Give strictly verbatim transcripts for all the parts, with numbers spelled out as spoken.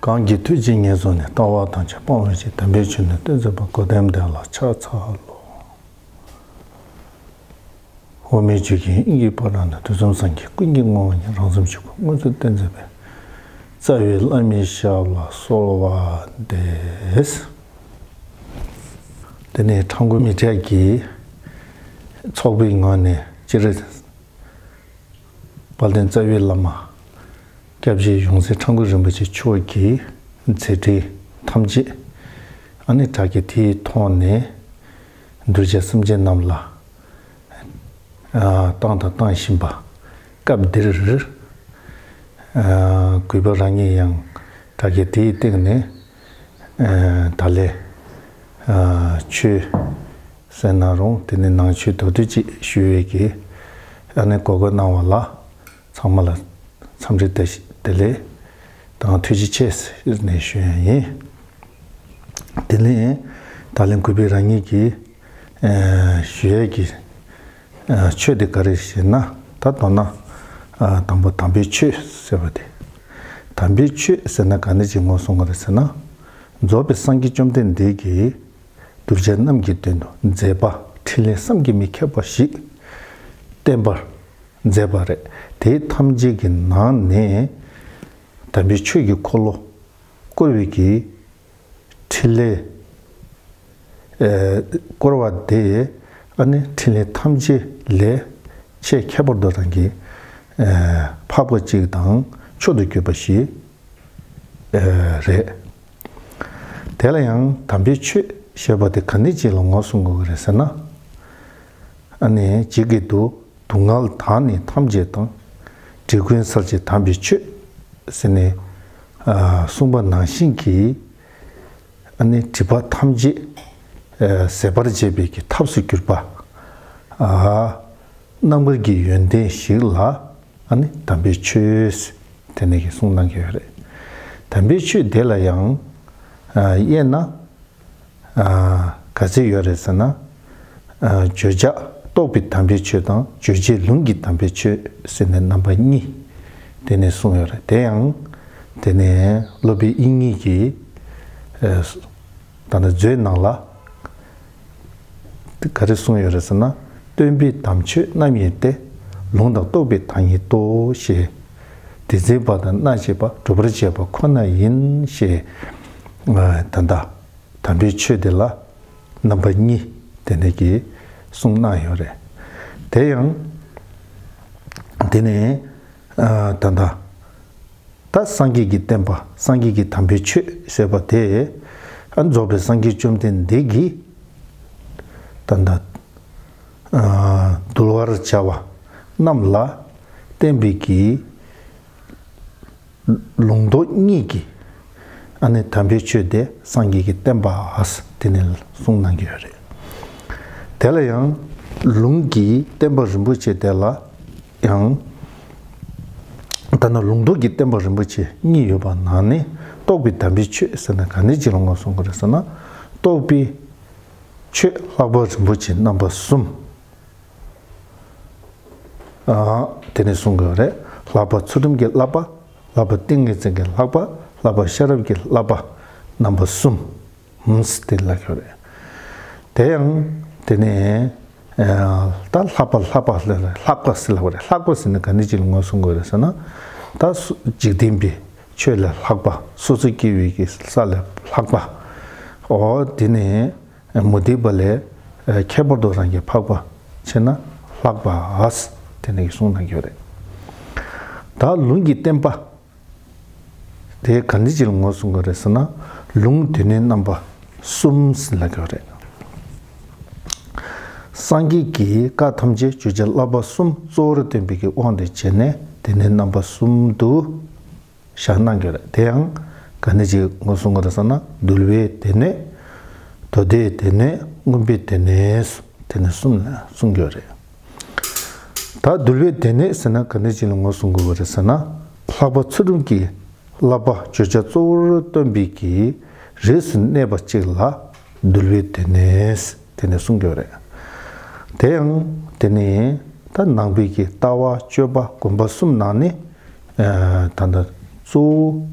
གང་གིས་ཐུགས་རྗེ་ངེས་བཟུང་ནས། ལྟ་བ་ཐམས་ཅད་སྤང་བའི་ཕྱིར། དམ་པའི་ཆོས་ནི་སྟོན་མཛད་པ། གོ་ཏམ་དེ་ལ་ཕྱག་འཚལ་ལོ། འོག་མིན་ཆོས་ཀྱི་དབྱིངས་ཀྱི་ཕ་རོལ་ན། དུས་གསུམ་སངས་རྒྱས་ཀུན་གྱི་ངོ་བོ་ཉིད། རང་གསུམ་ཆོས་སྐུ་མངོན་སུམ་སྟོན་མཛད་པའི། རྩ་བའི་བླ་མའི་ཞབས་ལ་གསོལ་བ་འདེབས། དེ་ནས་ཁྲ་འགུ་མི་ཊ་གི་ཚོགས་པའི་ངོས་ནས་སྤྱིར་དཔལ་ལྡན་རྩ་བའི་བླ་མ་སྐྱབས་རྗེ་ཡོངས་འཛིན་ཁྲ་འགུ་རིན་པོ་ཆེ་མཆོག་གི་མཛད་འཕྲིན་ཐམས་ཅད་ཨ་ནི་དྲ་རྒྱ་དེའི་ཐོག་ནས་གདུལ་བྱ་སེམས་ཅན་རྣམས་ལ་ཨ་བཏང་དང་བཏང་བཞིན་པ། སྐབས་འདིར་ཨ་གུས་པ་རང་ཉིད་ཡང་དྲ་རྒྱ་དེའི་སྟེང་ནས་ཨ་ད་ལས་ཨ་ཆོས་ཟེར་ན་རུང་དེ་ནི་ནང་ཆོས་མདོར་བསྡུས་ཅིག་ཞུ་བའི་གི་ཨ་ནི་གོ་སྐབས་གནང་བ་ལ་ཚང་མ་ལ་འཚམས་འདྲི་བདེ་བདེ་ལེགས་དང་ཐུགས་རྗེ་ཆེ་ཟེར་ནས་ཞུ་ཡ་ཡིན། དེ་ནས་ད་ལན་གུས་པའི་རང་ཉིད་ཀྱིས་ཨ་ཞུ་ཡས་ཀྱི་ཨ་ཆོས་དེ་ག་རེ་ཞེ་ན། ད་མདོར་ན་ཨ་དང་པོ་དམ་པའི་ཆོས་ཟེར་བ་དེ། དམ་པའི་ཆོས་ཟེར་ན་ག་ནས་ཅིག་ངོས་བཟུང་གི་རེད་ཟེར་ན། རྫོགས་པའི་སངས་རྒྱས་བཅོམ་ལྡན་འདས་ཀྱིས་གདུལ་བྱ་རྣམས་ཀྱི་དོན་དུ་མཛད་པ་འཕྲིན་ལས་བསམ་གྱིས་མི་ཁྱབ་པ་ཞིག་བསྟན་པར་མཛད་པ་རེད། དེ་ཐམས་ཅད་ཀྱི་ནང་ནས་དམ་པའི་ཆོས་ཀྱི་འཁོར་ལོ་བསྐོར་བའི་གི་འཕྲིན་ལས་ཨེ་བསྐོར་བ་དེ་ཨ་ནི་འཕྲིན་ལས་ཐམས་ཅད་ལས་ཆེས་ཁྱད་པར་དུ་རང་གི་ཨེ་འཕགས་པ་གཅིག་དང་མཆོག་ཏུ་གྱུར་པ་ཞིག་ཨེ་རེད། དེ་ལ་ཡང་དམ་པའི་ཆོས་ཞེས་པ་དེ་ག་ནི་ཅིག་ལ་ངོས་བཟུང་དགོས་ཀྱི་རེད་ཟེར་ན། ཨ་ནི་ཇི་སྐད་དུ། སྡུག་བསྔལ་དག་ནི་ཐམས་ཅད་དང་། འབྲས་ཀུན་གསལ་བྱེད་དམ་པའི་ཆོས། ཟེར་ནས་ཨ་གསུངས་པ་ནང་བཞིན་གྱི་ཨ་ནི་སྒྲིབ་པ་ཐམས་ཅད་ཨ་ཟད་པར་བྱེད་པའི་གི་ཐབས་སུ་གྱུར་པ་ཨ་རྣམ་དཀར་གྱི་ཡོན་ཏན་ཞིག་ལ་ཨ་ནི་དམ་པའི་ཆོས་དེ་ནས་ཀྱི་གསུངས་གནང་གི་ཡོད་རེད། དམ་པའི་ཆོས་དེ་ལ་ཡང་ཨ་དབྱེ་ན། ཨ་ག་ཚོད་ཡོད་རེད་ཟེར་ན། ཨ་བརྗོད་བྱ་རྟོགས་པའི་དམ་པའི་ཆོས་དང་རྗོད་བྱེད་ལུང་གི་དམ་པའི་ཆོས་ཟེར་ནས་རྣམ་པ་གཉིས་དེ་ནས་གསུངས་ཡོད་རེད། དེ་ཡང་དེ་ནས་སློབ་དཔོན་དབྱིག་གཉེན་གྱིས་ཨ་ད་ལྟ་མཛོད་ནང་ལ་ག་རེ་གསུངས་ཡོད་རེད་ཟེར་ན། སྟོན་པའི་དམ་ཆོས་རྣམ་གཉིས་ཏེ། ལུང་དང་རྟོགས་པའི་བདག་ཉིད་དོ་ཞེས། དེ་འཛིན་པ་དང་མནར་བྱེད་པ། སྒྲུབ་པར་བྱེད་པ་ཁོ་ན་ཡིན་ཞེས། ཨ་ད་ལྟ། དམ་པའི་ཆོས་དེ་ལ་རྣམ་པ་གཉིས་དེ་འདྲ་གི་གསུངས་གནང་ཡོད་རེད། དེ་ཡང་དེ་ནས་ཨ་ད་ལྟ་ད་སངས་རྒྱས་ཀྱི་བསྟན་པ་སངས་རྒྱས་ཀྱི་དམ་པའི་ཆོས་ཟེར་བ་དེ་ཨ་རྫོགས་པའི་སངས་རྒྱས་བཅོམ་ལྡན་འདས་ཀྱིས་ད་ལྟ་ཨ་འདུལ་བར་བྱ་བ་རྣམས་ལ་བསྟན་པའི་གི་ལུང་རྟོགས་གཉིས་ཀྱི་ཨ་ནི་དམ་པའི་ཆོས་དེ་སངས་རྒྱས་ཀྱི་བསྟན་པ་ཨ་ཟེར་དེ་ནས་གསུངས་གནང་གི་ཡོད་རེད། དེ་ལ་ཡང་ལུང་གི་བསྟན་པ་རིན་པོ་ཆེ་དེ་ལ་ཡང་ད་ནི་ལུང་རྟོགས་ཀྱི་བསྟན་པ་རིན་པོ་ཆེ་གཉིས་ཡོད་པ་ནང་ནས་རྟོགས་པའི་དམ་པའི་ཆོས་ཟེར་ན་ག་ནས་ཅིག་ལ་ངོས་བཟུང་དགོས་རེད་ཟེར་ན། རྟོགས་པའི་ཆོས་ལྷག་པ་རིན་པོ་ཆེ་རྣམ་པ་གསུམ། ཨ་དེ་ནས་གསུང་དགོས་རེད། ལྷག་པ་ཚུལ་ཁྲིམས་ཀྱི་བསླབ་པ། ལྷག་པ་ཏིང་ངེ་འཛིན་གྱི་བསླབ་པ། ལྷག་པ་ཤེས་རབ་ཀྱི་བསླབ་པ་རྣམ་པ་གསུམ། ཧུམ་དེ་ལ་གོ་རེད། དེ་ཡང་དེ་ནས་ཨ་ད་ལྷག་པ་ལྷག་པ་ལ་ལྷག་པ་ཟེར་ལ་གོ་རེད། ལྷག་པ་ཟེར་ན་ག་ནས་ཅིག་ལ་ངོས་བཟུང་དགོས་རེད་ཟེར་ན། ད་སུ་འཇིག་རྟེན་པའི་ཆོས་ལས་ལྷག་པ། སོ་སོ་སྐྱེ་བའི་གི་ས་ལས་ལྷག་པ། འོ་དེ་ནས། མུ་སྟེགས་པ་ལས་ཁྱད་པར་དུ་རང་གི་འཕགས་པ་ཆེ་ན་ལྷག་པ་ཨ་ཟེར་དེ་ནས་གསུངས་གནང་གི་ཡོད་རེད། ད་ལུང་གི་བསྟན་པ་དེ་ག་འདྲ་ཅིག་ལ་ངོས་བཟུང་གི་རེད་ཟེར་ན། ལུང་སྡེ་སྣོད་རྣམ་པ་གསུམ་ཟེར་ལབ་ཀྱི་ཡོད་རེད། སངས་རྒྱས་ཀྱི་བཀའ་ཐམས་ཅད་བརྗོད་བྱ་བསླབ་པ་གསུམ་གཙོ་བོར་སྟོན་པའི་གི་དབང་དུ་བྱས་ནས་སྡེ་སྣོད་རྣམ་པ་གསུམ་དུ་བཞག་གནང་གི་རེད། དེ་ཡང་ག་ནས་ཅིག་ངོས་བཟུང་གི་རེད་ཟེར་ན། འདུལ་བའི་སྡེ་སྣོད། མདོ་སྡེའི་སྡེ་སྣོད། མངོན་པའི་སྡེ་སྣོད། དེ་ནས་གསུམ་ལ་གསུང་གི་ཡོད་རེད། ད་འདུལ་བའི་སྡེ་སྣོད་ཟེར་ན་ག་ནས་ཅིག་ལ་ངོས་བཟུང་དགོས་པ་རེད་ཟེར་ན། ལྷག་པ་ཚུལ་ཁྲིམས་ཀྱི་བསླབ་པ་བརྗོད་བྱ་གཙོ་བོར་སྟོན་པའི་གི་རིགས་སུ་གནས་པ་གཅིག་ལ་འདུལ་བའི་སྡེ་སྣོད་དེ་ནས་གསུང་གི་ཡོད་རེད། དེ་ཡང་དེ་ནས་ད་ནང་པའི་གི་ལྟ་བ་སྤྱོད་པ་སྒོམ་པ་གསུམ་ནང་ནས་ཨ་ད་ལྟ་གཙོ་བོ་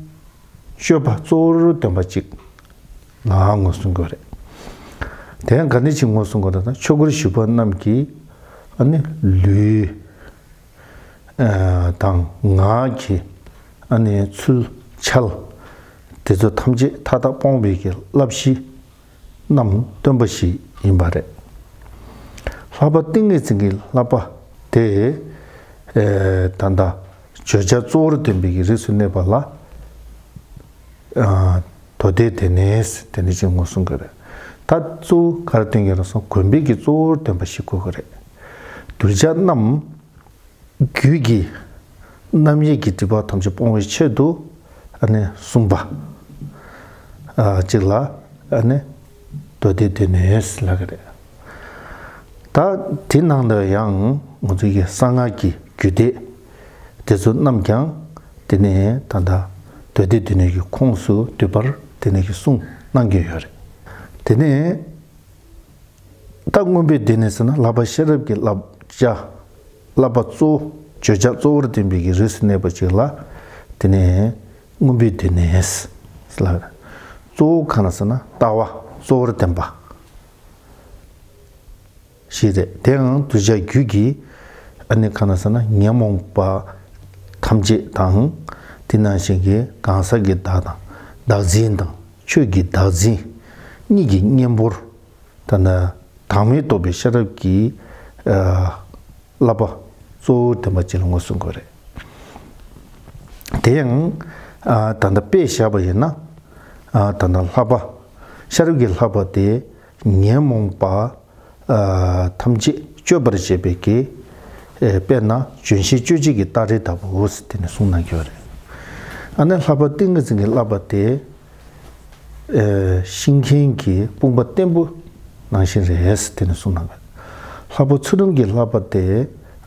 སྤྱོད་པ་གཙོ་བོར་སྟོན་པ་གཅིག་ལ་ངོས་བཟུང་དགོས་རེད། དེ་ཡང་ག་ནས་ཅིག་ངོས་བཟུང་དགོས་རེད་ན། ཆོས་སྒོར་ཞུགས་པ་རྣམས་ཀྱི་ཨ་ནི་ལུས་དང་ངག་གི་ཨ་ནི་ཚུལ་འཆལ་དེ་ཚོ་ཐམས་ཅད་མཐའ་དག་སྤོང་བའི་གི་བསླབ་གཞི་རྣམས་སྟོན་པ་ཞིག་ཡིན་པ་རེད། ལྷག་པ་ཏིང་ངེ་འཛིན་གྱི་བསླབ་པ་དེ་ད་ལྟ་བརྗོད་བྱ་གཙོ་བོར་སྟོན་པའི་གི་རིགས་སུ་གནས་པ་ལ། མདོ་སྡེ་སྡེ་གནས་དེ་ནས་ཅིག་ངོས་བཟུང་དགོས་རེད། ད་གཙོ་བོ་ག་རེ་སྟོན་གྱི་རེད་སོང་། དགོན་པའི་གི་གཙོ་བོར་སྟོན་པ་ཞིག་དགོས་ཀྱི་རེད། གདུལ་བྱ་རྣམས་རྒྱུད་ཀྱི་རྣམ་དབྱེ་གི་སྒྲིབ་པ་ཐམས་ཅད་སྤོང་བའི་ཆེད་དུ་ཨ་ནི་གསུངས་པ་ཅིག་ལ་ཨ་ནི་མདོ་སྡེ་སྡེ་གནས་ལབ་ཀྱི་རེད། ད་དེ་ནང་དུ་ཡང་ང་ཚོའི་གི་གསང་སྔགས་ཀྱི་རྒྱུད་སྡེ་དེ་ཚོ་རྣམས་ཀྱང་དེ་ནས་ད་ལྟ་མདོ་སྡེ་སྡེ་གནས་ཀྱི་ཁོངས་སུ་འདུས་པར་དེ་ནས་ཀྱི་གསུངས་གནང་གི་ཡོད་རེད། དེ་ནས་ད་མངོན་པའི་སྡེ་གནས་ཟེར་ན་བསླབ་པ་ཤེས་རབ་ཀྱི་བསླབ་བྱ། བསླབ་པ་གཙོ་བོ་བརྗོད་བྱ་གཙོ་བོར་ལྡན་པའི་གི་རིགས་སུ་གནས་པ་ཅིག་ལ་དེ་ནས་མངོན་པའི་སྡེ་གནས་ལབ། གཙོ་བོ་གང་ལ་ཟེར་ན་ལྟ་བ་གཙོ་བོར་ལྡན་པ་ཞིག་རེད། དེའང་གདུལ་བྱ་རྒྱུད་ཀྱི་ཨ་ནི་གང་ལ་ཟེར་ན་ཉོན་མོངས་པ་ཐམས་ཅད་དང་། དེ་ནང་བཞིན་གྱི་གང་ཟག་གི་བདག་དང་བདག་འཛིན་དང་ཆོས་ཀྱི་བདག་འཛིན་གཉིས་ཀྱི་གཉེན་པོར་ད་ལྟ་བདག་མེད་རྟོགས་པའི་ཤེས་རབ་ཀྱི་ཨ་བསླབ་པ་གཙོ་བོར་ལྡན་པ་ཅིག་ལ་ངོས་བཟུང་དགོས་རེད། དེ་ཡང་ཨ་ད་ལྟ་དཔེ་བཞག་པ་ཡིན་ན། ཨ་ད་ལྟ་བསླབ་པ་ཤེས་རབ་ཀྱི་བསླབ་པ་དེ་ཉོན་མོངས་པ་ཨ་ཐམས་ཅད་གཅོད་པར་བྱེད་པའི་གི་ཨེ་དཔེར་ན་ལྗོན་ཤིང་གཅོད་བྱེད་ཀྱི་སྟ་རེ་ལྟ་བུ་དེ་ནས་གསུངས་གནང་གི་ཡོད་རེད། ཨ་ནི་ལྷག་པར་ཏིང་ངེ་འཛིན་གྱི་བསླབ་པ་དེ་ཨེ་ཤིང་མཁན་གྱི་དཔུང་པ་བརྟན་པོ་ནང་བཞིན་རེད་ཟེར་དེ་ནས་གསུངས་གནང་གི། ལྷག་པར་ཚུལ་ཁྲིམས་ཀྱི་བསླབ་པ་དེ་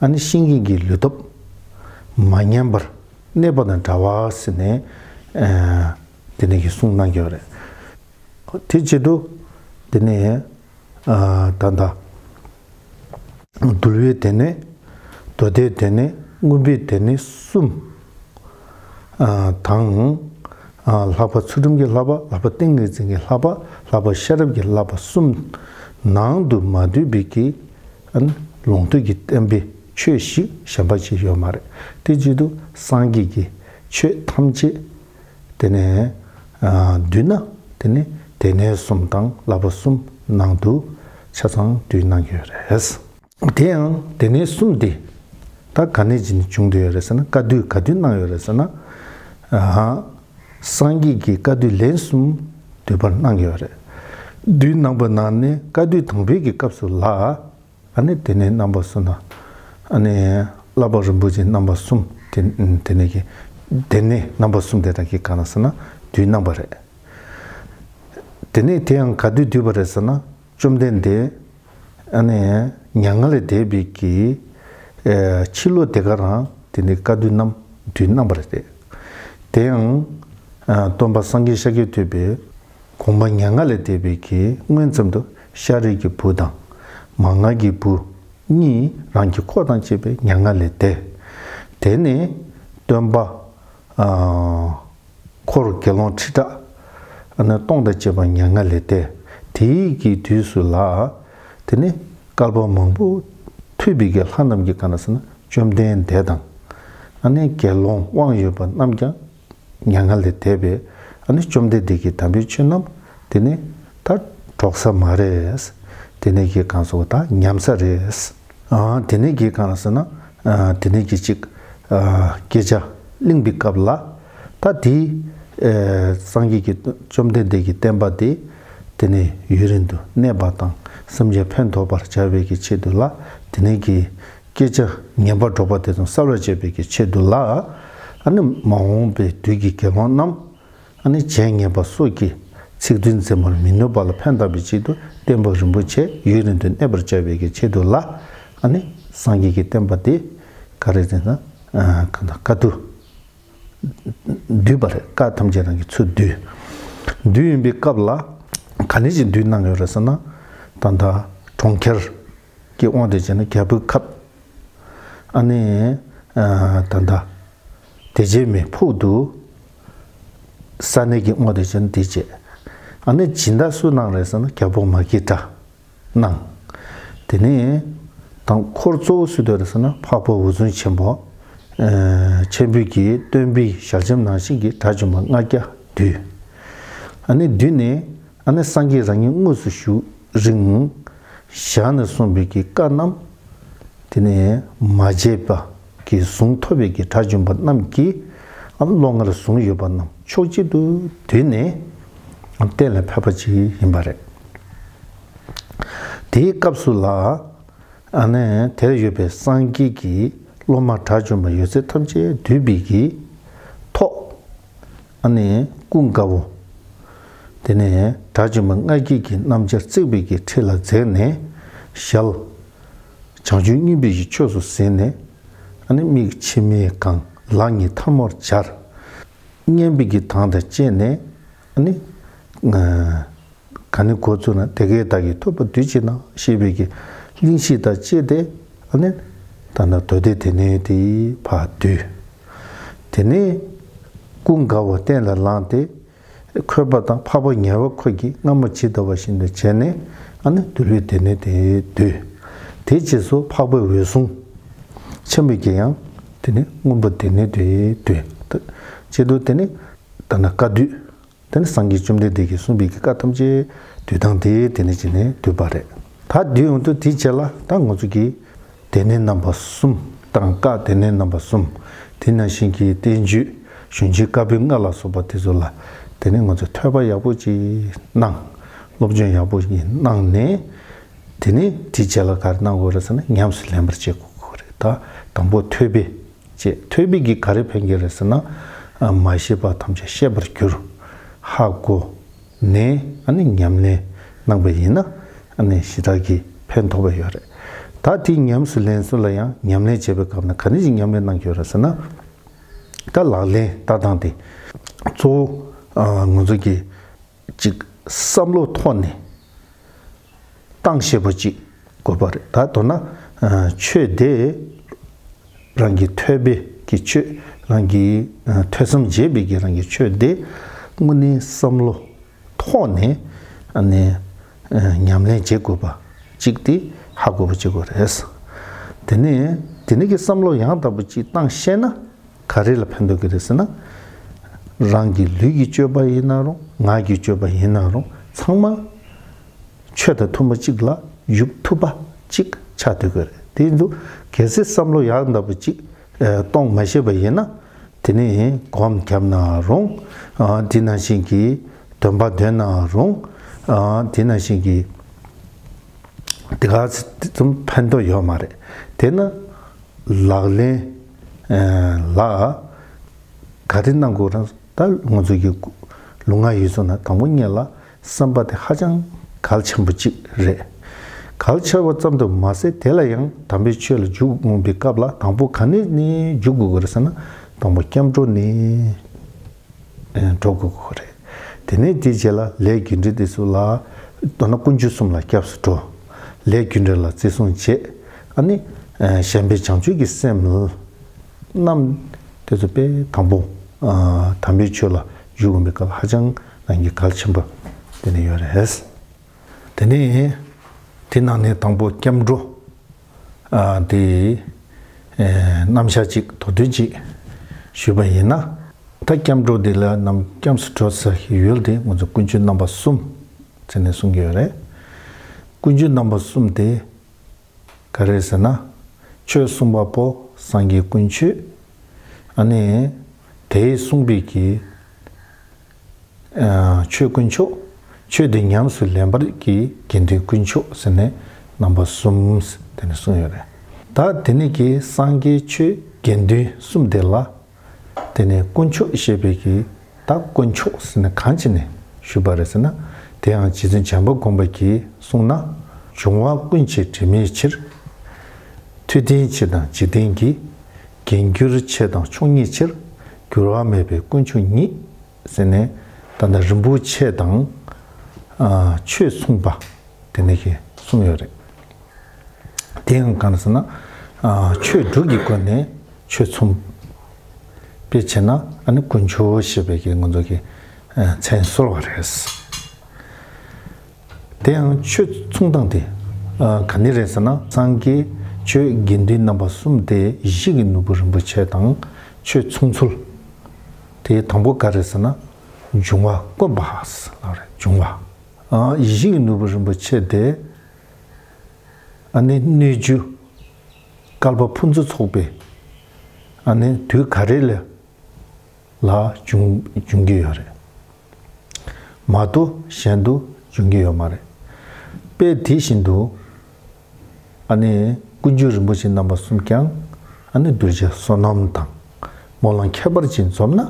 ཨ་ནི་ཤིང་མཁན་གྱི་ལུས་སྟོབས་མ་ཉམས་པར་གནས་པ་དང་འདྲ་བ་ཟེར་ནས་ཨེ་དེ་ནས་ཀྱི་གསུངས་གནང་གི་ཡོད་རེད། དེ་བྱེད་དུས་དེ་ནས་ཨ་ད་ལྟ་འདུལ་བའི་སྡེ་གནས། མདོ་སྡེའི་སྡེ་གནས། མངོན་པའི་སྡེ་གནས་གསུམ་ཨ་དང་། ཨ་ལྷག་པ་ཚུལ་ཁྲིམས་ཀྱི་བསླབ་པ། ལྷག་པ་ཏིང་ངེ་འཛིན་གྱི་བསླབ་པ། ལྷག་པ་ཤེས་རབ་ཀྱི་བསླབ་པ་གསུམ་ནང་དུ་མ་འདུས་པའི་གི་ཨ་ནི་ལུང་སྟོན་གྱི་བསྟན་པའི་ཆོས་ཤིག་གཞན་པ་ཅིག་ཡོད་མ་རེད། དེ་བྱེད་དུས་སངས་རྒྱས་ཀྱི་ཆོས་ཐམས་ཅད་དེ་ནས་ཨ་བསྡུས་ན་དེ་ནས་སྡེ་གནས་གསུམ་དང་བསླབ་པ་གསུམ་ནང་དུ་ཆ་ཚང་བསྡུས་གནང་གི་ཡོད་རེད། དེ་ཡང་སྡེ་གནས་གསུམ་དེ་ད་ག་ནས་ཀྱིས་བྱུང་བསྡད་ཡོད་རེད་ཟེར་ན། བཀའ་བསྡུས་ག་དུས་གནང་ཡོད་རེད་ཟེར་ན། ཨ་སངས་རྒྱས་ཀྱིས་བཀའ་བསྡུ་ལན་གསུམ་བསྡུས་པར་གནང་གི་ཡོད་རེད། བསྡུས་གནང་པའི་ནང་ནས་བཀའ་བསྡུ་དང་པོའི་གི་སྐབས་སུ་ལ། ཨ་ནི་སྡེ་གནས་རྣམ་པ་གསུམ་དང་། ཨ་ནི་བསླབ་པ་རིན་པོ་ཆེ་རྣམ་པ་གསུམ་དེ་དེ་ནས་ཀྱི་སྡེ་གནས་རྣམ་པ་གསུམ་དེ་དག་གི་གང་ལ་ཟེར་ན་བསྡུས་གནང་པ་རེད། དེ་ནས་དེ་ཡང་ག་དུས་བསྡུས་པ་རེད་ཟེར་ན། བཅོམ་ལྡན་འདས་ཨ་ནི་མྱ་ངན་ལས་འདས་པའི་གི་ཨེ་ཕྱི་ལོ་དེ་ག་རང་དེ་ནས་བཀའ་བསྡུ་རྣམས་བསྡུས་གནང་པ་རེད། དེ་ཡང་ཨ་སྟོན་པ་སངས་རྒྱས་ཤཱཀྱ་ཐུབ་པའི་དགོངས་པ་མྱ་ངན་ལས་འདས་པའི་གི་སྔོན་ཙམ་དུ་ཤཱ་རིའི་གི་བུ་དང་མ་ངའི་གི་བུ་གཉིས་རང་གི་འཁོར་དང་བཅས་པའི་མྱ་ངན་ལས་འདས། དེ་ནས་སྟོན་པ་ཨ་འཁོར་དགེ་སློང་ཁྲི་ཕྲག་ཨ་ནི་སྟོང་དང་བཅས་པ་མྱ་ངན་ལས་འདས། དེའི་གི་དུས་སུ་ལ་དེ་ནས་བསྐལ་པ་མང་པོ་ཐུབ་པའི་གི་ལྷ་རྣམས་ཀྱི་གང་ལ་ཟེར་ན་བཅོམ་ལྡན་འདས་དང་། ཨ་ནི་དགེ་སློང་དབང་ཡོད་པ་རྣམས་ཀྱང་མྱ་ངན་ལས་འདས་པས། ཨ་ནི་བཅོམ་ལྡན་འདས་ཀྱི་དམ་པའི་ཆོས་རྣམས་དེ་ནས་ད་གྲོགས་ས་མ་རེད། དེ་ནས་ཀྱི་གང་སོགས་ད་ཉམས་ས་རེད། ཨ་དེ་ནས་ཀྱི་གང་ལ་ཟེར་ན་ཨ་དེ་ནས་ཀྱི་ཅིག་ཨ་སྐད་ཆ་གླེང་བའི་སྐབས་ལ་ད་དེ་ཨ་སངས་རྒྱས་ཀྱི་བཅོམ་ལྡན་འདས་ཀྱི་བསྟན་པ་དེ་དེ་ནས་ཡུན་རིང་དུ་གནས་པ་དང་སེམས་ཅན་ཕན་ཐོགས་པར་བྱ་བའི་གི་ཆེད་དུ་ལ་དེ་ནས་ཀྱི་སྐད་ཆ་ངན་པ་སྒྲོག་པ་དེ་ཚོ་སེལ་བར་བྱེད་པའི་གི་ཆེད་དུ་ལ། ཨ་ནི་མ་འོངས་པའི་དུས་ཀྱི་དགེ་སློང་རྣམས་ཨ་ནི་བྱས་ངན་པ་སོགས་ཀྱི་ཚིག་བདུན་འཛེམ་པར་མི་ནུས་པ་ལ་ཕན་བཏགས་པའི་ཆེད་དུ་བསྟན་པ་རིན་པོ་ཆེ་ཡུན་རིང་དུ་གནས་པར་བྱ་བའི་གི་ཆེད་དུ་ལ། ཨ་ནི་སངས་རྒྱས་ཀྱི་བསྟན་པ་དེ་ག་རེ་ཟེར་ན་ཨ་གང་ལྟར་བཀའ་བསྡུ་བསྡུས་པ་རེད། བཀའ་ཐམས་ཅད་རང་གི་ཚུལ་བསྡུས། བསྡུས་ཡིན་པའི་སྐབས་ལ་ག་ནས་ཀྱིས་བསྡུས་གནང་ཡོད་རེད་ཟེར་ན། ད་ལྟ་གྲོང་ཁྱེར་གྱི་དབང་དུ་བྱས་ན་རྒྱལ་པོའི་ཁབ། ཨ་ནི་ཨ་ད་ལྟ་དེ་རྗེས་མའི་ཕུག་ཏུ་ ས་གནས་ཀྱི་ངོ་དེ་བྱས་ན་དེ་བྱས། ཨ་ནི་སྦྱིན་བདག་སུ་གནང་རེད་ཟེར་ན་རྒྱལ་པོ་མ་སྐྱེས་དགྲ་གནང་། དེ་ནས་དང་འཁོར་གཙོ་བོ་སུ་སྡོད་རེད་ཟེར་ན་འཕགས་པ་འོད་སྲུང་ཆེན་པོ། ཨ་ཆེན་པོའི་གི་སྟོན་པའི་ཞལ་ཆེམས་ནང་བཞིན་གྱི་དགྲ་བཅོམ་པ་ལྔ་བརྒྱ་བསྡུས། ཨ་ནི་བསྡུས་ནས་ཨ་ནི་སངས་རྒྱས་རང་ཉིད་དངོས་སུ་བཞུགས་རིང་ཞལ་ནས་གསུངས་པའི་གི་བཀའ་རྣམས། དེ་ནས་མ་བརྗེད་པ་གི་གཟུངས་ཐོབ་པའི་གི་དགྲ་བཅོམ་པ་རྣམས་ཀྱིས་ཨ་བློ་ངོར་བཟུང་ཡོད་པ་རྣམས་ཕྱོགས་གཅིག་ཏུ་བསྡུས་ནས་ཨ་གཏན་ལ་ཕེབས་པ་ཅིག་ཡིན་པ་རེད། དེའི་སྐབས་སུ་ལ་ཨ་ནི་དེར་ཡོད་པའི་སངས་རྒྱས་ཀྱི་སློབ་མ་དགྲ་བཅོམ་པ་ཡོད་ཚད་ཐམས་ཅད་འདུས་པའི་གི་ཐོག་ཨ་ནི་ཀུན་དགའ་བོ། དེ་ནས་དགྲ་བཅོམ་པ་ལྔ་བརྒྱ་གི་རྣམ་ཐར་བརྩེགས་པའི་གི་ཁྲི་ལ་འཛེགས་ནས་ཞལ། བྱང་ཆུབ་སྙིང་པོའི་གི་ཆོས་སུ་ཟིན་ནས་ཨ་ནི་མིག་མཆི་མས་གང་། ལག་གཉིས་ཐལ་མོར་སྦྱར། སྙན་པའི་གི་གདངས་དང་བཅས་ནས་ཨ་ནི། ག་ནི་འགོ་བཙུགས་ན་དེ་སྐད་བདག་གིས་ཐོས་པ་དུས་གཅིག་ན་ཞེས་པའི་གི་གླེང་གཞི་དང་བཅས་ཏེ་ཨ་ནི་ད་ནི་མདོ་སྡེ་སྡེ་སྣོད་དེ་ཕར་བསྡུས། དེ་ནས་ཀུན་དགའ་བོ་གཏན་ལ་ལངས་ཏེ་འཁོད་པ་དང་འཕགས་པ་ཉེ་བར་འཁོད་ཀྱིས་སྔ་མ་ཇི་ལྟ་བ་བཞིན་དུ་བྱས་ནས་ཨ་ནི་འདུལ་བའི་སྡེ་སྣོད་དེ་བསྡུས། དེ་རྗེས་སུ་འཕགས་པའི་འོད་སྲུང་ཆེན་པོས་ཀྱིས་ཡང་དེ་ནི་མངོན་པ་སྡེ་སྣོད་དེ་བསྡུས། ད་བྱེད་དུ་དེ་ནི་ད་ནི་བཀའ་བསྡུས། དེ་ནི་སངས་རྒྱས་བཅོམ་ལྡན་འདས་ཀྱིས་གསུངས་པའི་གི་བཀའ་ཐམས་ཅད་བསྡུས་སྟངས་དེ་དེ་ནི་བྱས་ནས་བསྡུས་པ་རེད། ད་བསྡུས་ཡོང་དུས་དེའི་རྗེས་ལ་ད་ང་ཚོ་གི་སྡེ་སྣོད་རྣམ་པ་གསུམ་དང་བཀའ་སྡེ་སྣོད་རྣམ་པ་གསུམ། དེ་ནང་བཞིན་གྱི་བསྟན་བཅོས་གཞུང་ཆེན་བཀའ་པོད་ལྔ་ལ་སོགས་པ་དེ་ཚོ་ལ་དེ་ནི་ང་ཚོས་ཐོས་པ་ཡག་པོ་ཅིག་གནང་། སློབ་སྦྱོང་ཡག་པོ་ཅིག་གནང་ནས། དེ་ནི་དེའི་རྗེས་ལ་ག་རེ་གནང་དགོས་རེད་ཟེར་ན་ཉམས་སུ་ལེན་པར་བྱེད་དགོས་རེད། ད་དང་པོ་ཐོས་པས། ཅེས་ཐོས་པའི་གི་ག་རེ་ཕན་གྱི་རེད་ཟེར་ན། ཨ་མ་ཤེས་པ་ཐམས་ཅད་ཤེས་པར་འགྱུར། ཧ་གོ་ནས་ཨ་ནི་ཉམས་ལེན་གནང་པ་ཡིན་ན་ཨ་ནི་ཞེ་དྲག་གི་ཕན་ཐོགས་པ་ཡོད་རེད། ད་དེ་ཉམས་སུ་ལེན་ཚུལ་ལ་ཡང་ཉམས་ལེན་བྱེད་པའི་སྐབས་ན་ག་ནས་ཅིག་ཉམས་ལེན་གནང་གི་ཡོད་རེད་ཟེར་ན། ད་ལག་ལེན་ལྟ་སྟངས་དེ་གཙོ་བོ་ཨ་ང་ཚོ་གི་ཅིག་བསམ་བློ་ཐོག་ནས་བཏང་ཤེས་པ་ཅིག་དགོས་པ་རེད། ད་མདོར་ན་ཨ་ཆོས་དེ་རང་གི་ཐོས་པའི་གི་ཆོས། རང་གི་ཨ་ཐོས་བསམ་བྱས་པའི་གི་རང་གི་ཆོས་དེ་དངོས་གནས་བསམ་བློ་ཐོག་ནས་ཨ་ནི་ཨ་ཉམས་ལེན་བྱེད་དགོས་པ་ཅིག་དེ་ཧ་གོ་བ་བྱེད་དགོས་རེད། དེ་ནས་དེ་ནས་གི་བསམ་བློ་ཡང་དག་པ་ཅིག་བཏང་ཤེས་ན། ག་རེ་ལ་ཕན་ཐོགས་ཀྱི་རེད་ཟེར་ན། རང་གི་ལུས་ཀྱི་སྤྱོད་པ་ཡིན་ན་རུང་ངག་གི་སྤྱོད་པ་ཡིན་ན་རུང་ཚང་མ་ཆོས་དང་མཐུན་པ་གཅིག་ལ་འཇུག་ཐུབ་པ་གཅིག་ཆགས་སྡོད་ཀྱི་རེད། དེ་ཡིན་དུས་གལ་སྲིད་བསམ་བློ་ཡག་འདྲ་པོ་གཅིག་ཨ་གཏོང་མ་ཤེས་པ་ཡིན་ན། དེ་ནི་སྒོམ་བརྒྱབ་ན་རུང་། ཨ་དེ་ནང་བཞིན་གྱི་འདོན་པ་འདོན་ན་རུང་། ཨ་དེ་ནང་བཞིན་གྱི་དེ་ག་ཙམ་ཕན་ཐོགས་ཡོད་མ་རེད། དེ་ན་ལག་ལེན་ཨ་ལ་ག་རེ་གནང་དགོས་རེད། ད་ང་ཚོ་གི་ལུས་ངག་ཡིད་གསུམ་ན་དང་པོ་ཉིད་ལ་བསམ་པ་དེ་ཧ་ཅང་གལ་ཆེན་པོ་གཅིག་རེད། གལ་ཆེ་བ་ཙམ་དུ་མ་ཟད་དེ་ལ་ཡང་དམ་པའི་ཆོས་ལ་འཇུག་འོང་པའི་སྐབས་ལ་དང་པོ་ག་ནས་ནས་འཇུག་དགོས་ཀྱི་རེད་ཟེར་ན། དང་པོ་སྐྱབས་འགྲོ་ནས་ཨ་འགྲོ་དགོས་ཀྱི་རེད། དེ་ནས་དེའི་རྗེས་ལ་ལས་རྒྱུ་འབྲས་དེ་ཚོ་ལ་མདོར་ན་དཀོན་མཆོག་གསུམ་ལ་སྐྱབས་སུ་འགྲོ། ལས་རྒྱུ་འབྲས་ལ་བརྩི་སྲུང་བྱེད། ཨ་ནི་ཨ་གཞན་ཕན་བྱང་ཆུབ་ཀྱི་སེམས་ལ། རྣམས་དེ་ཚོ་དཔེ་དང་པོ་ཨ་དམ་པའི་ཆོས་ལ་འཇུག་འོང་པའི་སྐབས་ཧ་ཅང་རང་གི་གལ་ཆེན་པོ་དེ་ནས་ཡོད་རེད། དེ་ནས་དེ་ནང་ནས་དང་པོ་སྐྱབས་འགྲོ་ཨ་དེ་ཨེ་རྣམ་གཞག་ཅིག་མདོར་བསྡུས་ཅིག་ཞུས་པ་ཡིན་ན། ད་སྐྱབས་འགྲོ་འདི་ལ་ནམ་སྐྱབས་སུ་འགྲོ་ས་ཡུལ་དེ་ང་ཚོ་དཀོན་མཆོག་རྣམ་པ་གསུམ་ཟེར་ནས་གསུང་གི་ཡོད་རེད། དཀོན་མཆོག་རྣམ་པ་གསུམ་དེ། ག་རེ་ཟེར་ན། ཆོས་གསུངས་པ་པོ་སངས་རྒྱས་དཀོན་མཆོག་ཨ་ནི། དེས་གསུངས་པའི་གི། ཨ་ཆོས་དཀོན་མཆོག་ཆོས་དེ་ཉམས་སུ་ལེན་པར་གྱི་དགེ་འདུན་དཀོན་མཆོག་ཟེར་ནས་རྣམ་པ་གསུམ་དེ་ནས་གསུངས་ཡོད་རེད། ད་དེ་ནས་ཀྱི་སངས་རྒྱས་ཆོས་དགེ་འདུན་གསུམ་དེ་ལ། དེ་ནས་དཀོན་མཆོག་ཞེས་པའི་གི་ད་དཀོན་མཆོག་ཟེར་ན་གང་བྱས་ནས་ཞུས་པ་རེད་ཟེར་ན། དེ་ཡང་རྗེ་བཙུན་བྱམས་པ་མགོན་པོ་གིས་གསུངས་ན། འབྱུང་བ་ཀུན་བྱེད་དྲི་མེད་ཕྱིར། མཐུ་ལྡན་ཆེ་དང་འཇིག་རྟེན་གྱི། རྒྱན་གྱུར་ཆེ་དང་མཆོག་བརྙེས་ཕྱིར། འགྱུར་བ་མེད་པའི་དཀོན་མཆོག་ཉིད། ཟེར་ནས་ད་ལྟ་རིན་པོ་ཆེ་དང་ཨ་ཆོས་མཚུངས་པ་དེ་ནས་ཀྱི་གསུངས་ཡོད་རེད། དེ་ཡང་གང་ཟེར་ན། ཨ་ཆོས་དྲུག་གི་སྒོ་ནས་ཆོས་མཚུངས། དཔེ་བྱས་ན་ཨ་ནི་དཀོན་མཆོག་ཞེས་པའི་གི་ང་ཚོ་གི་ མཚན་གསོལ་བ་རེད། དེ་ཡང་ཆོས་མཚུངས་སྟངས་དེ་ག་ནི་རེད་ཟེར་ན། སངས་རྒྱས་ཆོས་དགེ་འདུན་རྣམ་པ་གསུམ་དེ་ཡིད་བཞིན་གྱི་ནོར་བུ་རིན་པོ་ཆེ་དང་ཆོས་མཚུངས་ཚུལ། དེ་དང་པོ་ག་རེ་ཟེར་ན། འབྱུང་བ་དཀོན་པ་ལབ་རེད། འབྱུང་བ། ཡིད་བཞིན་གྱི་ནོར་བུ་རིན་པོ་ཆེ་དེ། ཨ་ནི་སྣོད་བཅུད་བསྐལ་པ་ཕུན་སུམ་ཚོགས་པའི་ཨ་ནི་དུས་ག་རེ་ལ་ལ་འབྱུང་འབྱུང་གི་ཡོད་རེད། མ་གཏོགས་གཞན་དུ་འབྱུང་གི་ཡོད་མ་རེད། དཔེ་དེ་བཞིན་དུ་ཨ་ནི་དཀོན་མཆོག་རིན་པོ་ཆེ་རྣམ་པ་གསུམ་ཀྱང་ཨ་ནི་གདུལ་བྱ་བསོད་ནམས་དང་སྨོན་ལམ་ཁྱད་པར་ཅན་འཛོམས་ན་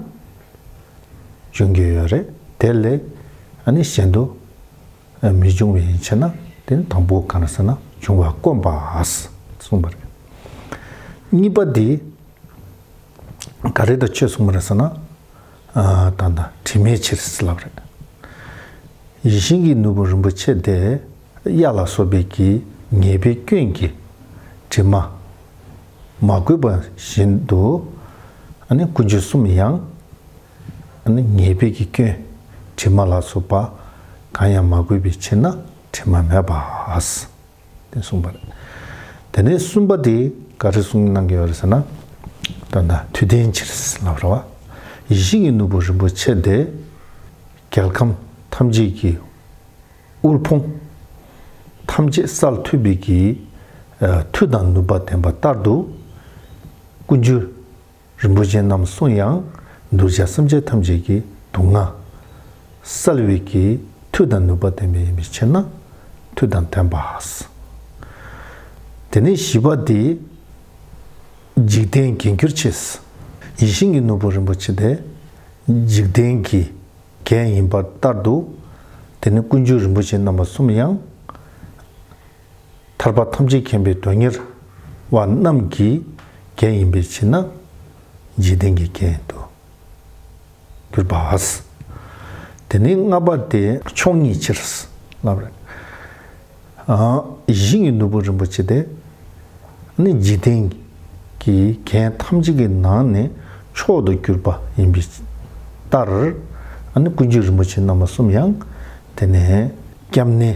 འབྱུང་གི་ཡོད་རེད། དེ་ལས་ཨ་ནི་གཞན་དུ་མི་འབྱུང་བ་ཡིན་ཕྱིར་ན། དེ་ནི་དང་པོ་གང་རེད་ཟེར་ན། འབྱུང་བ་དཀོན་པ་གསུངས་པ་རེད། གཉིས་པ་དེ་ག་རེ་དང་ཆོས་གསུངས་པ་རེད་ཟེར་ན། ད་ལྟ་དྲི་མའི་ཕྱིར་ལབ་རེད། ཡིད་བཞིན་གྱི་ནོར་བུ་རིན་པོ་ཆེ་དེ་གཡའ་ལ་སོགས་པའི་གི་ཉེས་པའི་སྐྱོན་གྱིས་དྲི་མ་མ་གོས་པ་བཞིན་དུ། ཨ་ནི་དཀོན་མཆོག་གསུམ་ཡང་ཨ་ནི་ཉེས་པའི་གི་སྐྱོན་དྲི་མ་ལ་སོགས་པ་གང་ཡང་མ་གོས་པའི་ཕྱིར་ན་དྲི་མ་མེད་པ། དེ་གསུངས་པ་རེད། དེ་ནས་གསུམ་པ་དེ་ག་རེ་གསུངས་གནང་གི་ཡོད་རེད་ཟེར་ན། ད་ལྟ་མཐུ་ལྡན་ཕྱིར་ལབ་རེད་བ། ཡིད་བཞིན་གྱི་ནོར་བུ་རིན་པོ་ཆེ་དེ་རྒྱལ་ཁམས་ཐམས་ཅད་ཀྱི་དབུལ་ཕོངས་ཐམས་ཅད་བསལ་ཐུབ་པའི་གི་མཐུ་དང་ནུས་པ་ལྡན་པ་ལྟར་དུ། དཀོན་མཆོག་རིན་པོ་ཆེ་རྣམ་གསུམ་ཡང་གདུལ་བྱ་སེམས་ཅན་ཐམས་ཅད་ཀྱི་སྡུག་བསྔལ་བསལ་བའི་གི་མཐུ་དང་ནུས་པ་ལྡན་པ་ཡིན་པའི་ཕྱིར་ན་མཐུ་དང་ལྡན་པ། དེ་ནས་བཞི་པ་དེ་འཇིག་རྟེན་རྒྱན་གྱུར་ཆེ། ཡིད་བཞིན་གྱི་ནོར་བུ་རིན་པོ་ཆེ་དེ་འཇིག་རྟེན་གྱི་རྒྱན་ཡིན་པ་ལྟར་དུ། དེ་ནི་དཀོན་མཆོག་རིན་པོ་ཆེ་རྣམ་པ་གསུམ་ཡང་ཐར་པ་ཐམས་ཅད་མཁྱེན་པའི་དོན་གཉེར་བ་རྣམས་ཀྱི་རྒྱན་ཡིན་པའི་ཕྱིར་ན་འཇིག་རྟེན་གྱི་རྒྱན་དུ་གྱུར་པ། དེ་ནས་ལྔ་པ་དེ་མཆོག་བརྙེས་ཕྱིར་ལབ་རེད། ཡིད་བཞིན་གྱི་ནོར་བུ་རིན་པོ་ཆེ་དེ་ནི་འཇིག་རྟེན་གྱི་རྒྱན་ཐམས་ཅད་ཀྱི་ནང་ནས་མཆོག་ཏུ་གྱུར་པ་ཡིན་པའི་ལྟར། ཨ་ནི་དཀོན་མཆོག་རིན་པོ་ཆེ་རྣམ་པ་གསུམ་ཡང་དེ་ནས་སྐྱབས་གནས་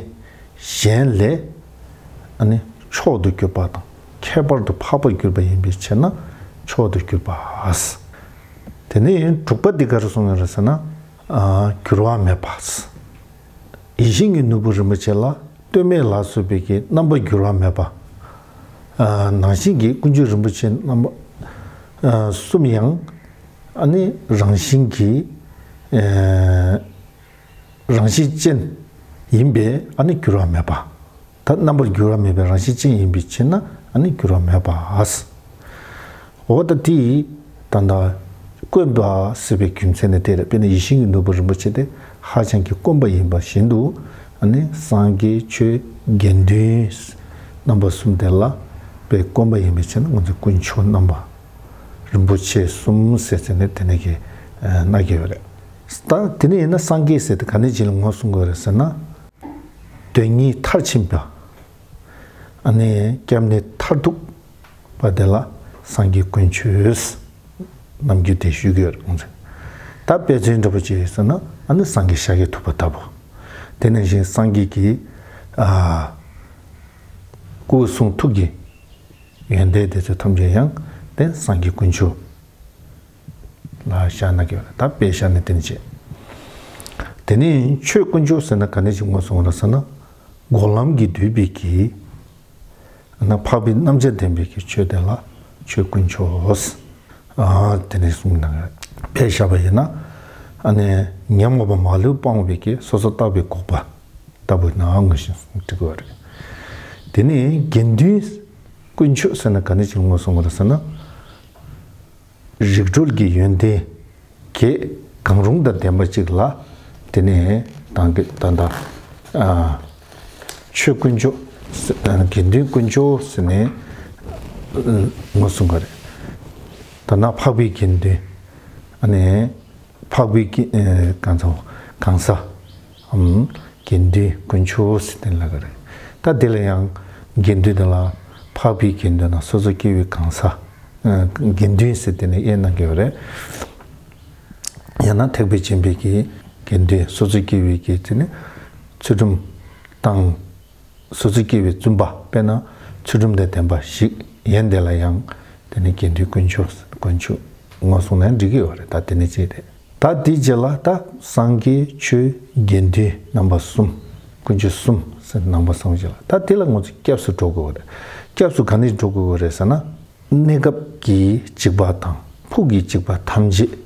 གཞན་ལས་ཨ་ནི་མཆོག་ཏུ་གྱུར་པ་དང་ཁྱད་པར་དུ་འཕགས་པར་གྱུར་པ་ཡིན་པའི་ཕྱིར་ན་མཆོག་ཏུ་གྱུར་པ། དེ་ནས་དྲུག་པ་འདི་ག་རེ་གསུངས་ཡོད་རེད་ཟེར་ན། འགྱུར་བ་མེད་པ། ཡིད་བཞིན་གྱི་ནོར་བུ་རིན་པོ་ཆེ་ལ་ལྟོས་མེད་ལ་སོགས་པའི་གི་རྣམ་པ་འགྱུར་བ་མེད་པ། ནང་བཞིན་གྱི་དཀོན་མཆོག་རིན་པོ་ཆེ་རྣམ་པ་གསུམ་ཡང་ཨ་ནི་རང་བཞིན་གྱིས་རང་བཞིན་ཅན་ཡིན་པས་ཨ་ནི་འགྱུར་བ་མེད་པ། ད་རྣམ་པར་འགྱུར་བ་མེད་པའི་རང་བཞིན་ཅན་ཡིན་པའི་ཕྱིར་ན་ཨ་ནི་འགྱུར་བ་མེད་པ། འོ་ད་དེ་ད་ལྟ་དཀོན་པ་ཟེར་བའི་རྒྱུ་མཚན་ནི་དེ་རེད། དཔེར་ན་ཡིད་བཞིན་གྱི་ནོར་བུ་རིན་པོ་ཆེ་དེ་ཧ་ཅང་གི་དཀོན་པ་ཡིན་པ་བཞིན་དུ། ཨ་ནི་སངས་རྒྱས་ཆོས་དགེ་འདུན་རྣམ་པ་གསུམ་དེ་ལ་དཔེ་དཀོན་པ་ཡིན་པའི་ཕྱིར་ན་ང་ཚོས་དཀོན་མཆོག་རྣམ་པ་རིན་པོ་ཆེ་གསུམ་ཟེར་ཟེར་ནས་དེ་ནས་ཀྱི་གནང་གི་ཡོད་རེད། ད་དེ་ནས་ཡིན་ན་སངས་རྒྱས་ཟེར་དེ་ག་ནས་ཅིག་ལ་ངོས་བཟུང་དགོས་རེད་ཟེར་ན། དོན་གཉིས་མཐར་ཕྱིན་པ། ཨ་ནི་སྐྱབས་གནས་མཐར་ཐུག་པ་དེ་ལ་སངས་རྒྱས་དཀོན་མཆོག་ནམ་རྒྱུན་དེ་ཞུ་གི་ཡོད་རེད། ད་དཔེ་མཚོན་འདྲ་པོ་ཅིག་ཡོད་ཟེར་ན། ཨ་ནི་སངས་རྒྱས་ཤཱཀྱ་ཐུབ་པ་ལྟ་བུ། དེ་ནང་བཞིན་སངས་རྒྱས་ཀྱི་ཨ་སྐུ་གསུང་ཐུགས་ཀྱི་ཡོན་ཏན་དེ་ཚོ་ཐམས་ཅད་ཡང་དེ་སངས་རྒྱས་དཀོན་མཆོག་ལ་བཞག་ན་གི་ད་དཔེ་བཞག་ནས་དེ་ནི་བྱེད། དེ་ནས་ཆོས་དཀོན་མཆོག་ཟེར་ན་ག་ནས་ཅིག་ངོས་བཟུང་བ་ལ་ཟེར་ན། འགོག་ལམ་གྱིས་བསྡུས་པའི་གི་ན་འཕགས་པའི་རྣམ་གཞག་ལྡན་པའི་གི་ཆོས་དེ་ལ་ཆོས་དཀོན་མཆོག་ཟེར། ཨ་དེ་ནས་གསུངས་གནང་། དཔེ་བཞག་པ་ཡིན་ན། ཨ་ནི་ཉོན་མོངས་པ་མ་ལུས་སྤང་བའི་གི་སོ་སོར་བརྟགས་པའི་འགོག་པ་ལྟ་བུ་ན་ངོས་བཞིན་འགྲིག་གི་རེད། དེ་ནས་དགེ་འདུན་དཀོན་མཆོག་ཟེར་ན་ག་ནས་ཅིག་ངོས་བཟུང་བ་ལ་ཟེར་ན། རིག་གྲོལ་གྱི་ཡོན་ཏན་བརྒྱད་གང་རུང་དང་ལྡན་པ་ཅིག་ལ། དེ་ནས་དང་གི་ད་ལྟ་ཨ་ཆོས་དཀོན་མཆོག་ཟེར། དགེ་འདུན་དཀོན་མཆོག་ཟེར་ནས་ངོས་བཟུང་གི་རེད། ད་ནི་འཕགས་པའི་དགེ་འདུན། ཨ་ནི་འཕགས་པའི་དགེ་ཨ་གང་ཚང་གང་ཟག་ཨམ་དགེ་འདུན་དཀོན་མཆོག་ཟེར་ནས་ལབ་གི་རེད། ད་དེ་ལ་ཡང་དགེ་འདུན་དེ་ལ་འཕགས་པའི་དགེ་འདུན་ན་སོ་སོ་སྐྱེ་བོའི་གང་ཟག་ཨ་དགེ་འདུན་ཟེར་དེ་ནས་དབྱེ་གནང་གི་ཡོད་རེད། ཡང་ན་ཐེག་པའི་ཆེན་པོའི་གི་ དགེ་འདུན་སོ་སོ་སྐྱེ་བོའི་གི་དེ་ནི་ཚུལ་ཁྲིམས་དང་། སོ་སོ་སྐྱེ་བོའི་བཙུན་པ་དཔེར་ན་ཚུལ་ཁྲིམས་དང་ལྡན་པ་ཞིག་ཡན་དེ་ལ་ཡང་དེ་ནི་དགེ་འདུན་དཀོན་མཆོག་དཀོན་མཆོག་ངོ་སོང་ན་འགྲིག་གི་ཡོད་རེད། ད་དེ་ནི་ཅི་རེད། ད་དེའི་རྗེས་ལ་ད་སངས་རྒྱས་ཆོས་དགེ་འདུན་རྣམ་པ་གསུམ། དཀོན་མཆོག་གསུམ་ཟེར་རྣམ་པ་གསུམ་རྗེས་ལ་ད་དེ་ལ་ང་ཚོ་སྐྱབས་སུ་འགྲོ་དགོས་རེད། སྐྱབས་སུ་ག་ནས་འགྲོ་དགོས་རེད་ཟེར་ན། གནས་སྐབས་ཀྱི་འཇིགས་པ་དང་ཕུགས་ཀྱི་འཇིགས་པ་ཐམས་ཅད།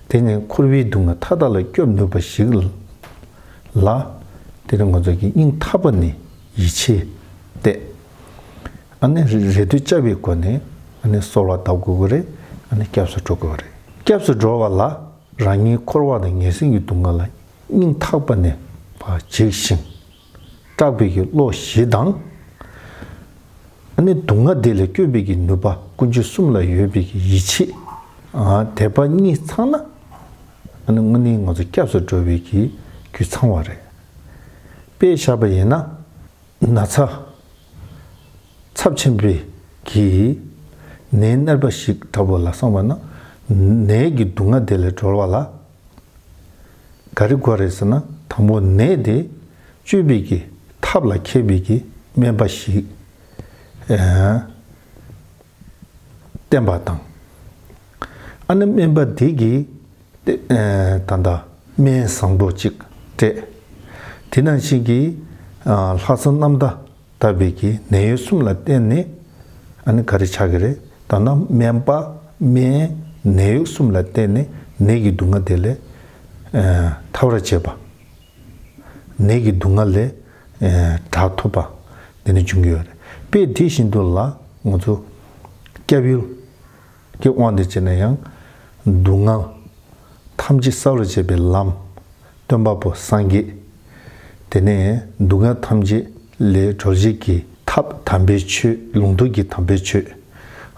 དེ་ནས་འཁོར་བའི་སྡུག་བསྔལ་མཐའ་དག་ལས་སྐྱོབ་ནུས་པ་ཞིག་ལ། དེ་ནས་ང་ཚོ་གི་སྙིང་ཐག་པ་ནས་ཡིད་ཆེས་གཏད། ཨ་ནི་རེ་ལྟོས་བཅའ་བའི་སྒོ་ནས་ཨ་ནི་གསོལ་བ་བཏབ་དགོས་ཀྱི་རེད། ཨ་ནི་སྐྱབས་སུ་འགྲོ་དགོས་ཀྱི་རེད། སྐྱབས་སུ་འགྲོ་བ་ལ་རང་ཉིད་འཁོར་བ་དང་ངན་སེམས་ཀྱི་སྡུག་བསྔལ་ལ་སྙིང་ཐག་པ་ནས་ཕར་འཇིགས་ཤིང་སྐྲག་པའི་གི་བློ་ཞེ་སྡང་། ཨ་ནི་སྡུག་བསྔལ་དེ་ལས་སྐྱོབ་པའི་གི་ནུས་པ་དཀོན་མཆོག་གསུམ་ལ་ཡོད་པའི་གི་ཡིད་ཆེས། ཨ་དད་པ་གཉིས་ཚང་ན། ཨ་ནི་དངོས་གནས་ང་ཚོ་སྐྱབས་སུ་འགྲོ་བའི་གི་རྒྱུ་ཚང་བ་རེད། དཔེ་བཞག་པ་ཡིན་ན། ན་ཚ་ཚབས་ཆེན་པོའི་གི་ནད་མནར་བ་ཞིག་འདྲ་པོ་ལ་བསམ་པ་ན། ནད་ཀྱི་སྡུག་བསྔལ་དེ་ལས་གྲོལ་བ་ལ། ག་རེ་དགོས་རེད་ཟེར་ན། དང་པོ་ནད་དེ་བཅོས་པའི་གི་ཐབས་ལ་མཁས་པའི་གི་སྨན་པ་ཞིག་ཨ་བསྟེན་པ་དང་། ཨ་ནི་སྨན་པ་དེ་གིས་ཏེ་ཨ་ད་ལྟ་སྨན་བཟང་པོ་ཅིག་སྤྲད། དེ་ནང་བཞིན་གྱི་ཨ་ལྷག་བསམ་རྣམ་དག་ལྟ་བུའི་གི་ནད་གཡོག་གསུམ་ལ་བརྟེན་ནས་ཨ་ནི་ག་རེ་ཆགས་ཀྱི་རེད། ད་ནི་སྨན་པ་སྨན་ནད་གཡོག་གསུམ་ལ་བརྟེན་ནས་ནད་ཀྱི་སྡུག་བསྔལ་དེ་ལས་ཨ་ཐར་བར་བྱེད་པ། ནད་ཀྱི་སྡུག་བསྔལ་ལས་ཨ་དྲག་ཐུབ་པ་དེ་ནི་འབྱུང་གི་ཡོད་རེད། དཔེ་དེ་བཞིན་དུ་ལ་ང་ཚོ་སྐྱབས་ཡུལ་གྱི་དབང་དུ་བྱས་ན་ཡང་སྡུག་བསྔལ་ཐམས་ཅད་བསལ་བར་བྱེད་པའི་ལམ། སྟོན་པ་པོ་སངས་རྒྱས། དེ་ནས་སྡུག་བསྔལ་ཐམས་ཅད་ལས་གྲོལ་བྱེད་ཀྱི་ཐབས་དམ་པའི་ཆོས། ལུང་དུ་གི་དམ་པའི་ཆོས།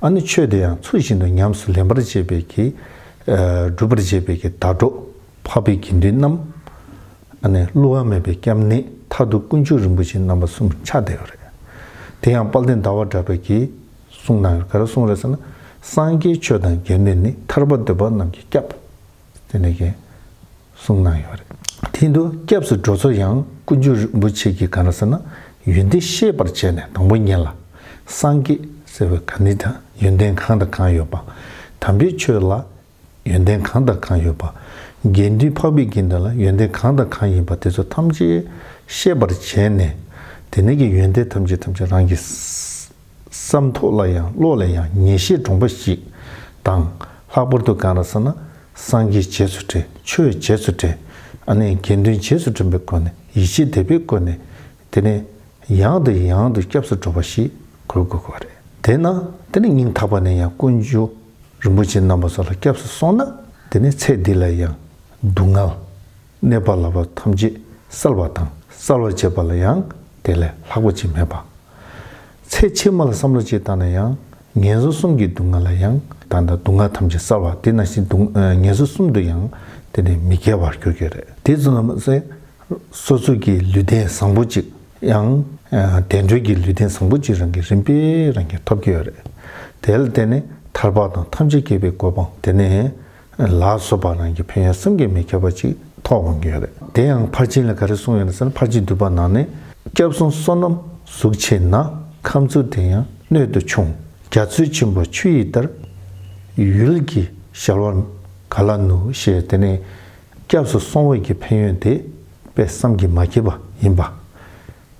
ཨ་ནི་ཆོས་དེ་ཡང་ཚུལ་བཞིན་དུ་ཉམས་སུ་ལེན་པར་བྱེད་པའི་གི་ཨ་སྒྲུབ་པར་བྱེད་པའི་གི་ཟླ་གྲོགས། འཕགས་པའི་དགེ་འདུན་རྣམས། ཨ་ནི་བསླུ་བ་མེད་པའི་སྐྱབས་གནས་མཐར་ཐུག་དཀོན་མཆོག་རིན་པོ་ཆེ་རྣམ་པ་གསུམ་ཆགས་བསྡད་ཡོད་རེད། དེ་ཡང་དཔལ་ལྡན་ཟླ་བ་གྲགས་པས་ཀྱིས་གསུངས་གནང་ཡོད། ག་རེ་གསུངས་རེད་ཟེར་ན། སངས་རྒྱས་ཆོས་དང་དགེ་འདུན་ནི། ཐར་པ་འདོད་པ་རྣམས་ཀྱི་སྐྱབས། དེ་ནས་ཀྱི་གསུངས་གནང་ཡོད་རེད། དེ་དུ་སྐྱབས་སུ་འགྲོ་ཚུལ་ཡང་དཀོན་མཆོག་རིན་པོ་ཆེ་གིས་ག་རེ་ཟེར་ན། ཡོན་ཏན་ཤེས་པར་བྱས་ནས། དང་པོ་ཉིད་ལ་སངས་རྒྱས་ཟེར་བའི་ག་ནི་དང་ཡོན་ཏན་གང་དང་གང་ཡོད་པ། དམ་པའི་ཆོས་ལ་ཡོན་ཏན་གང་དང་གང་ཡོད་པ། དགེ་འདུན་འཕགས་པའི་དགེ་འདུན་ལ་ཡོན་ཏན་གང་དང་གང་ཡིན་པ་དེ་ཚོ་ཐམས་ཅད་ཤེས་པར་བྱས་ནས། དེ་ནས་ཀྱི་ཡོན་ཏན་ཐམས་ཅད་ཐམས་ཅད་རང་གི་བསམ་ཐོག་ལ་ཡང་བློ་ལ་ཡང་ངེས་ཤེས་འདྲོངས་པ་ཞིག་དང་། ལྷག་པར་དུ་གང་རེད་ཟེར་ན། སངས་རྒྱས་རྗེས་སུ་དྲན། ཆོས་རྗེས་སུ་དྲན། ཨ་ནི་དགེ་འདུན་རྗེས་སུ་དྲན་པའི་སྒོ་ནས། ཡིད་ཆེས་དད་པའི་སྒོ་ནས། དེ་ནས་ཡང་དང་ཡང་དུ་སྐྱབས་སུ་འགྲོ་བ་ཞིག་དགོས་དགོས་པ་རེད། དེས་ན་དེ་ནི་སྙིང་ཐག་པ་ནས་ཡང་དཀོན་མཆོག་རིན་པོ་ཆེ་རྣམ་པ་ཚོ་ལ་སྐྱབས་སུ་སོང་ན། དེ་ནི་ཚེ་འདི་ལ་ཡང་སྡུག་བསྔལ་གནོད་པ་ལ་བ་ཐམས་ཅད་བསལ་བ་དང་། བསལ་བར་བྱེད་པ་ལ་ཡང་དེ་ལས་ལྷག་པ་ཅིག་མེད་པ། ཚེ་ཕྱི་མ་ལ་བསམ་བློ་ཅིག་བཏང་ན་ཡང་ངན་སོང་གསུམ་གྱི་སྡུག་བསྔལ་ལ་ཡང་ད་ལྟ་སྡུག་བསྔལ་ཐམས་ཅད་བསལ་བ། དེ་ནང་བཞིན་སྡུག་ངན་སོང་གསུམ་དུ་ཡང་དེ་ནི་མི་སྐྱེ་བར་གྱུར་གྱི་རེད། དེ་ཙམ་མ་ཟད། སོ་སོ་གི་ལུས་རྟེན་བཟང་པོ་ཅིག་ཡང་བདེ་འགྲོའི་གི་ལུས་རྟེན་བཟང་པོ་ཅིག་རང་གི་རིམ་པས་རང་གིས་ཐོབ་ཀྱི་ཡོད་རེད། དེ་ལ་བརྟེན་ནས་ཐར་པ་དང་ཐམས་ཅད་མཁྱེན་པའི་གོ་འཕང་། དེ་ནས་ལ་སོགས་པ་རང་གི་ཕན་ཡོན་བསམ་གྱིས་མི་ཁྱབ་པ་ཅིག་ཐོབ་འོང་གི་ཡོད་རེད། དེ་ཡང་ཕར་ཕྱིན་ལ་ག་རེ་གསུངས་ཡོད་ན་ཟེར་ན། ཕར་ཕྱིན་བསྡུས་པ་ནང་ནས། སྐྱབས་སོང་བསོད་ནམས་གཟུགས་ཆེ་ན། ཁམས་ཚུལ་དེ་ཡང་སྣོད་དུ་ཆུང་། རྒྱ་མཚོ་ཆེན་པོ་ཆུ་ཡི་ལྟར། ཡུལ་གྱི་གཞལ་བར་ག་ལ་ནུས། ཞེས་དེ་ནས་སྐྱབས་སུ་སོང་བའི་གི་ཕན་ཡོན་དེ་དཔེ་བསམ་གྱིས་མ་ཁྱབ་པ་ཡིན་པ།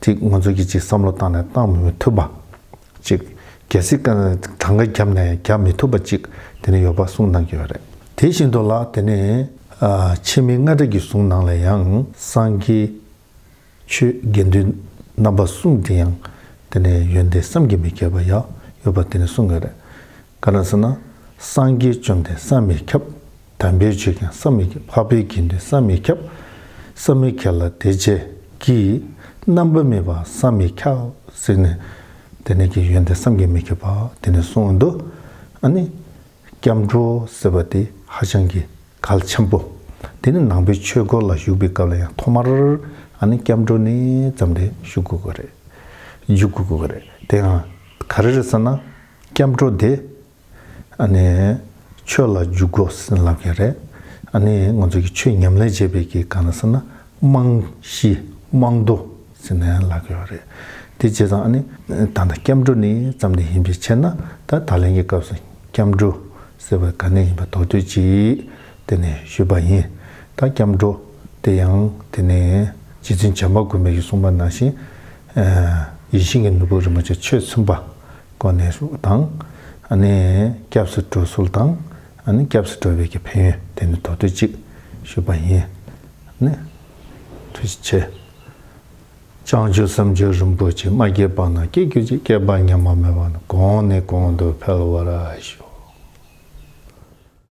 ཅིག་ང་ཚོ་གིས་ཅིག་བསམ་བློ་བཏང་ནས་བཏང་མི་ཐུབ་པ། ཅིག་གལ་སྲིད་གྲངས་ཀ་བརྒྱབ་ནས་བརྒྱབ་མི་ཐུབ་པ་ཅིག་དེ་ནས་ཡོད་པ་གསུངས་གནང་གི་ཡོད་རེད། དེ་བཞིན་དུ་ལ་དེ་ནས་ཨ་འཆི་མེད་རྔ་སྒྲ་གི་གཟུངས་ནང་ལ་ཡང་སངས་རྒྱས། ཆོས་དགེ་འདུན་རྣམ་པ་གསུམ་དེ་ཡང་དེ་ནས་ཡོན་ཏན་བསམ་གྱིས་མི་ཁྱབ་པ་ཡང་ཡོད་པ་དེ་ནས་གསུངས་ཡོད་རེད། ག་རེ་ཟེར་ན། སངས་རྒྱས་བཅོམ་ལྡན་བསམ་མི་ཁྱབ། དམ་པའི་ཆོས་ཀྱང་བསམ་མི་ཁྱབ། འཕགས་པའི་དགེ་འདུན་བསམ་མི་ཁྱབ། བསམ་མི་ཁྱབ་ལ་དེ་བཅས་ཀྱི། རྣམ་པ་མེད་པ་བསམ་མི་ཁྱབ། ཟེར་ནས་དེ་ནས་ཀྱི་ཡོན་ཏན་བསམ་གྱིས་མི་ཁྱབ་པ་དེ་ནས་གསུངས་འདུག་ཨ་ནི། སྐྱབས་འགྲོ་ཟེར་བ་དེ་ཧ་ཅང་གི་གལ་ཆེན་པོ། དེ་ནི་ནང་པའི་ཆོས་སྐོར་ལ་ཞུགས་པའི་སྐབས་ལ་ཡང་ཐོག་མར་ཨ་ནི་སྐྱབས་འགྲོ་ནས་བརྩམས་ཏེ་ཞུ་དགོས་ཀྱི་རེད། འཇུག་དགོས་ཀྱི་རེད། དེ་ཡང་ག་རེ་རེད་ཟེར་ན། སྐྱབས་འགྲོ་དེ་ཨ་ནི་ཆོས་ལ་འཇུག་སྒོ་ཟེར་ལབ་ཀྱི་རེད། ཨ་ནི་ང་ཚོ་གི་ཆོས་ཉམས་ལེན་བྱེད་པའི་གི་ག་ན་ཟེར་ན་རྨང་གཞི་རྨང་རྡོ་ཟེར་ནས་ལབ་ཀྱི་ཡོད་རེད། དེ་བྱས་ཙང་ཨ་ནི་ད་ལྟ་སྐྱབས་འགྲོ་ནས་བརྩམས་ནས་ཡིན་པའི་ཕྱིར་ན། ད་ད་ལན་གྱི་སྐབས་སུ་སྐྱབས་འགྲོ་ཟེར་བ་ག་ནས་ཡིན་པ་མདོར་བསྡུས་ཅིག་དེ་ནས་ཞུས་པ་ཡིན། ད་སྐྱབས་འགྲོ་དེ་ཡང་དེ་ནས་རྗེ་བཙུན་བྱམས་པ་མགོན་པོས་གསུངས་པ་ནང་བཞིན། ཡིད་བཞིན་གྱི་ནོར་བུ་རིན་པོ་ཆེ་ཆོས་མཚོན་པ་སྐོར་ནས་དང་། ཨ་ནི་སྐྱབས་སུ་འགྲོ་ཚུལ་དང་། ཨ་ནི་སྐྱབས་སུ་འགྲོ་བའི་གི་ཕན་ཡོན་དེ་ནི་མདོར་བསྡུས་ཅིག་ཞུས་པ་ཡིན། ཨ་ནི་ཐུགས་རྗེ་ཆེ། བྱང་ཆུབ་སེམས་མཆོག་རིན་པོ་ཆེ། མ་སྐྱེས་པ་རྣམས་སྐྱེ་གྱུར་ཅིག་སྐྱེས་པ་ཉམས་པ་མེད་པ་ན། གོང་ནས་གོང་དུ་འཕེལ་བར་ཤོག